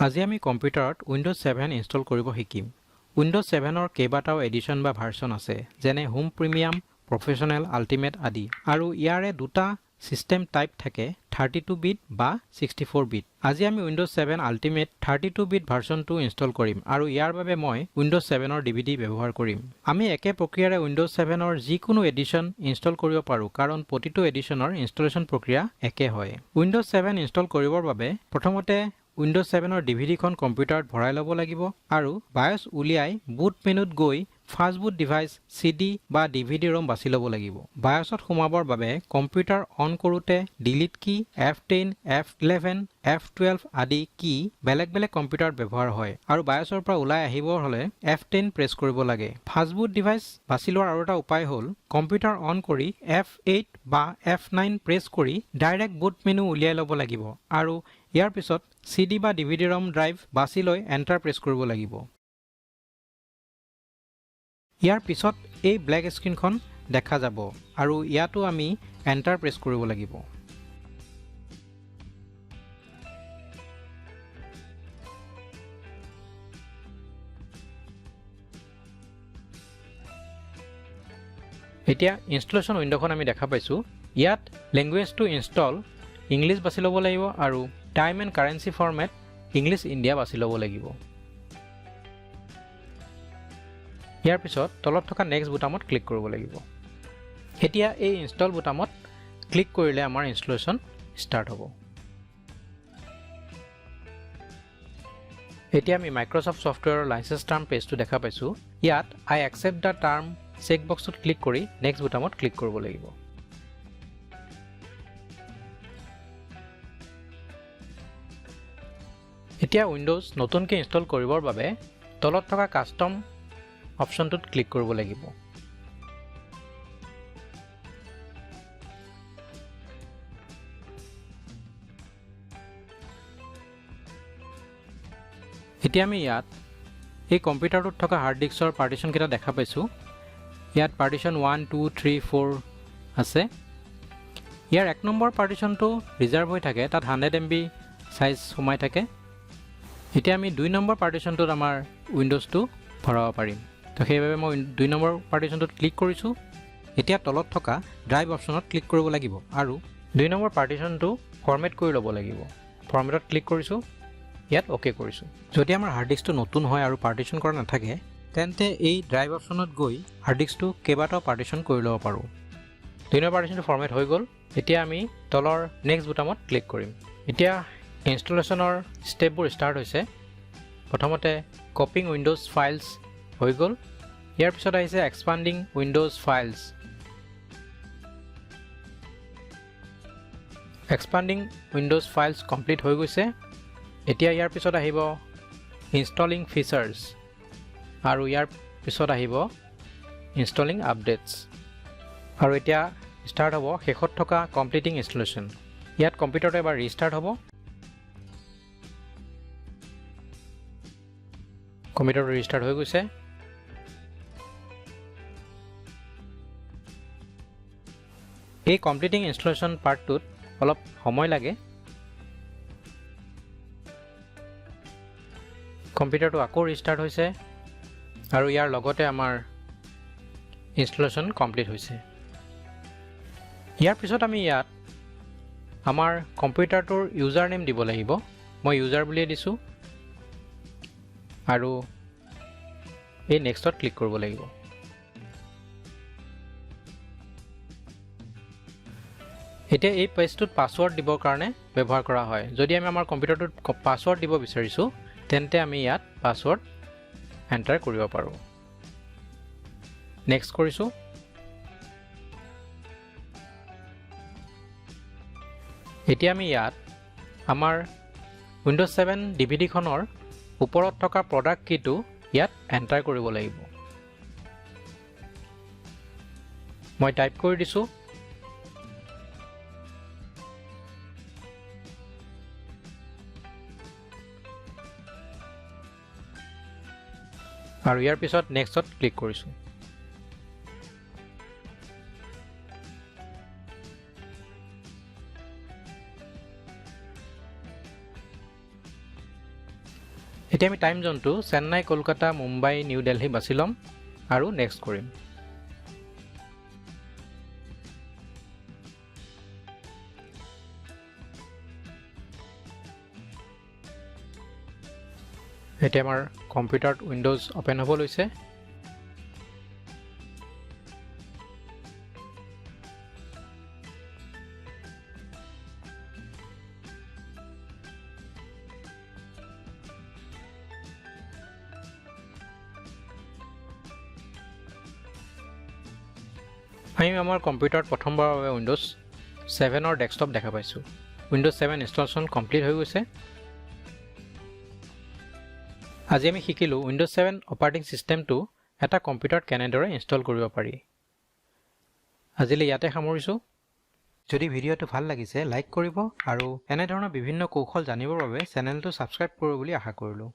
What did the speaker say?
আজি আমি কম্পিউটাৰত উইণ্ড'জ 7 ইনষ্টল কৰিব শিকিম। উইণ্ড'জ 7ৰ কেইবাটাও এডিশ্যন বা ভাৰ্চন আছে, যেনে হোম, প্ৰিমিয়াম, প্ৰফেশ্যনেল, আল্টিমেট আদি। আৰু ইয়াৰে দুটা ছিষ্টেম টাইপ থাকে, 32 বিট বা 64 বিট। আজি আমি উইণ্ড'জ 7 আল্টিমেট 32 বিট ভাৰ্চনটো ইনষ্টল কৰিম আৰু ইয়াৰ বাবে মই উইণ্ড'জ 7ৰ ডিভিডি ব্যৱহাৰ কৰিম। আমি একে প্ৰক্ৰিয়াৰে উইণ্ড'জ 7ৰ যিকোনো এডিশ্যন ইনষ্টল কৰিব পাৰোঁ, কাৰণ প্ৰতিটো এডিশ্যনৰ ইনষ্টলেশ্যন প্ৰক্ৰিয়া একে হয়। উইণ্ড'জ 7 ইনষ্টল কৰিবৰ বাবে প্ৰথমতে উইণ্ড'জ 7ৰ ডিভিডিখন কম্পিউটাৰত ভৰাই ল'ব লাগিব আৰু বায়'ছ উলিয়াই বুট মেনুত গৈ ফাষ্ট বুট ডিভাইচ চিডি বা ডিভিডি ৰম বাছি ল'ব লাগিব। বায়'ছত সোমাবৰ বাবে কম্পিউটাৰ অন কৰোঁতে ডিলিট কি, F10, F11, F12 আদি কি বেলেগ বেলেগ কম্পিউটাৰত ব্যৱহাৰ হয় আৰু বায়'ছৰ পৰা ওলাই আহিবৰ হ'লে F10 press কৰিব লাগে। ফাষ্ট বুট ডিভাইচ বাছি লোৱাৰ আৰু এটা উপায় হ'ল কম্পিউটাৰ অন কৰি F8 বা F9 press কৰি ডাইৰেক্ট বুট মেনু উলিয়াই ল'ব লাগিব আৰু ইয়াৰ পিছত চিডি বা ডিভিডি ৰম ড্ৰাইভ বাছি লৈ এণ্টাৰ প্ৰেছ কৰিব লাগিব। ইয়াৰ পিছত এই ব্লেক স্ক্ৰীণখন দেখা যাব আৰু ইয়াতো আমি এণ্টাৰ প্ৰেছ কৰিব লাগিব। এতিয়া ইনষ্টলেশ্যন উইণ্ড'খন আমি দেখা পাইছোঁ। ইয়াত লেংগুৱেজ টু ইনষ্টল ইংলিছ বাছি ল'ব লাগিব আৰু time and currency format English India বাছি ল'ব লাগিব। ইয়াৰ পিছত তলত থকা নেক্সট বুটামত ক্লিক কৰিব লাগিব। এতিয়া এই ইনষ্টল বুটামত ক্লিক কৰিলে আমাৰ ইনষ্টলেশ্যন ষ্টাৰ্ট হ'ব। এতিয়া আমি মাইক্ৰ'ছফ্ট ছফ্টৱেৰৰ লাইচেঞ্চ টাৰ্ম পেজটো দেখা পাইছোঁ। ইয়াত "I accept the term" check বক্সটোত ক্লিক কৰি নেক্সট বুটামত ক্লিক কৰিব লাগিব। এতিয়া উইণ্ড'জ নতুনকৈ ইনষ্টল কৰিবৰ বাবে তলত থকা কাষ্টম অপশ্যনটোত ক্লিক কৰিব লাগিব। এতিয়া আমি ইয়াত এই কম্পিউটাৰটোত থকা হাৰ্ড ডিস্কৰ পাৰ্টিশ্যনকেইটা দেখা পাইছোঁ। ইয়াত পাৰ্টিশ্যন 1, 2, 3, 4 আছে। ইয়াৰ 1 নম্বৰ পাৰ্টিশ্যনটো ৰিজাৰ্ভ হৈ থাকে, তাত 100 MB size সোমাই থাকে। এতিয়া আমি 2 নম্বৰ পাৰ্টিশ্যনটোত আমাৰ উইণ্ড'জটো ভৰাব পাৰিম। তো সেইবাবে মই 2 নম্বৰ পাৰ্টিশ্যনটোত ক্লিক কৰিছোঁ। এতিয়া তলত থকা ড্ৰাইভ অপশ্যনত ক্লিক কৰিব লাগিব আৰু 2 নম্বৰ পাৰ্টিশ্যনটো ফৰ্মেট কৰি ল'ব লাগিব। ফৰ্মেটত ক্লিক কৰিছোঁ, ইয়াত অ'কে কৰিছোঁ। যদি আমাৰ হাৰ্ড ডিস্কটো নতুন হয় আৰু পাৰ্টিশ্যন কৰা নাথাকে, তেন্তে এই ড্ৰাইভ অপশ্যনত গৈ হাৰ্ড ডিস্কটো কেইবাটাও পাৰ্টিশ্যন কৰি ল'ব পাৰোঁ। 2 নম্বৰ পাৰ্টিশ্যনটো ফৰ্মেট হৈ গ'ল। এতিয়া আমি তলৰ নেক্সট বুটামত ক্লিক কৰিম। এতিয়া ইনষ্টলেশ্যনৰ ষ্টেপবোৰ ষ্টাৰ্ট হৈছে। প্ৰথমতে কপিং উইণ্ড'জ ফাইলছ হৈ গ'ল। ইয়াৰ পিছত আহিছে expanding windows files. Expanding windows files complete হৈ গৈছে। এতিয়া ইয়াৰ পিছত আহিব ইনষ্টলিং ফিচাৰ্ছ আৰু ইয়াৰ পিছত আহিব ইনষ্টলিং আপডেটছ আৰু এতিয়া ষ্টাৰ্ট হ'ব শেষত থকা কমপ্লিটিং ইনষ্টলেশ্যন। ইয়াত কম্পিউটাৰটো এবাৰ ৰিষ্টাৰ্ট হ'ব। কম্পিউটাৰটো ৰিষ্টাৰ্ট হৈ গৈছে। এই কমপ্লিটিং ইনষ্টলেশ্যন পাৰ্টটোত অলপ সময় লাগে। কম্পিউটাৰটো আকৌ ৰিষ্টাৰ্ট হৈছে আৰু ইয়াৰ লগতে আমাৰ ইনষ্টলেশ্যন কমপ্লিট হৈছে। ইয়াৰ পিছত আমি ইয়াত আমাৰ কম্পিউটাৰটোৰ ইউজাৰ নেম দিব লাগিব। মই ইউজাৰ বুলিয়ে দিছোঁ আৰু এই নেক্সটত ক্লিক কৰিব লাগিব। এতিয়া এই পেজটোত পাছৱৰ্ড দিবৰ কাৰণে ব্যৱহাৰ কৰা হয়। যদি আমি আমাৰ কম্পিউটাৰটোত পাছৱৰ্ড দিব বিচাৰিছোঁ, তেন্তে আমি ইয়াত পাছৱৰ্ড এণ্টাৰ কৰিব পাৰোঁ। নেক্সট কৰিছোঁ। এতিয়া আমি ইয়াত আমাৰ উইণ্ড'জ 7 ডিভিডিখনৰ ওপৰত থকা প্ৰডাক্ট কিটো ইয়াত এণ্টাৰ কৰিব লাগিব। মই টাইপ কৰি দিছোঁ। আৰু ইয়াৰ পিছত নেক্সটত ক্লিক কৰিছোঁ। এতিয়া আমি টাইম জ'নটো চেন্নাই, কলকাতা, মুম্বাই, নিউ দিল্লী বাছি ল'ম আৰু নেক্সট কৰিম। এতিয়া আমাৰ কম্পিউটাৰত উইণ্ড'জ অ'পেন হ'ব লৈছে। আমি আমাৰ কম্পিউটাৰত প্ৰথমবাৰৰ বাবে উইণ্ড'জ 7ৰ ডেস্কটপ দেখা পাইছোঁ। উইণ্ড'জ 7 ইনষ্টলেশ্যন কমপ্লিট হৈ গৈছে। আজি আমি শিকিলোঁ উইণ্ড'জ 7 অপাৰেটিং ছিষ্টেমটো এটা কম্পিউটাৰত কেনেদৰে ইনষ্টল কৰিব পাৰি। আজিলৈ ইয়াতে সামৰিছোঁ। যদি ভিডিঅ'টো ভাল লাগিছে, লাইক কৰিব আৰু এনেধৰণৰ বিভিন্ন কৌশল জানিবৰ বাবে চেনেলটো ছাবস্ক্ৰাইব কৰিব বুলি আশা কৰিলোঁ।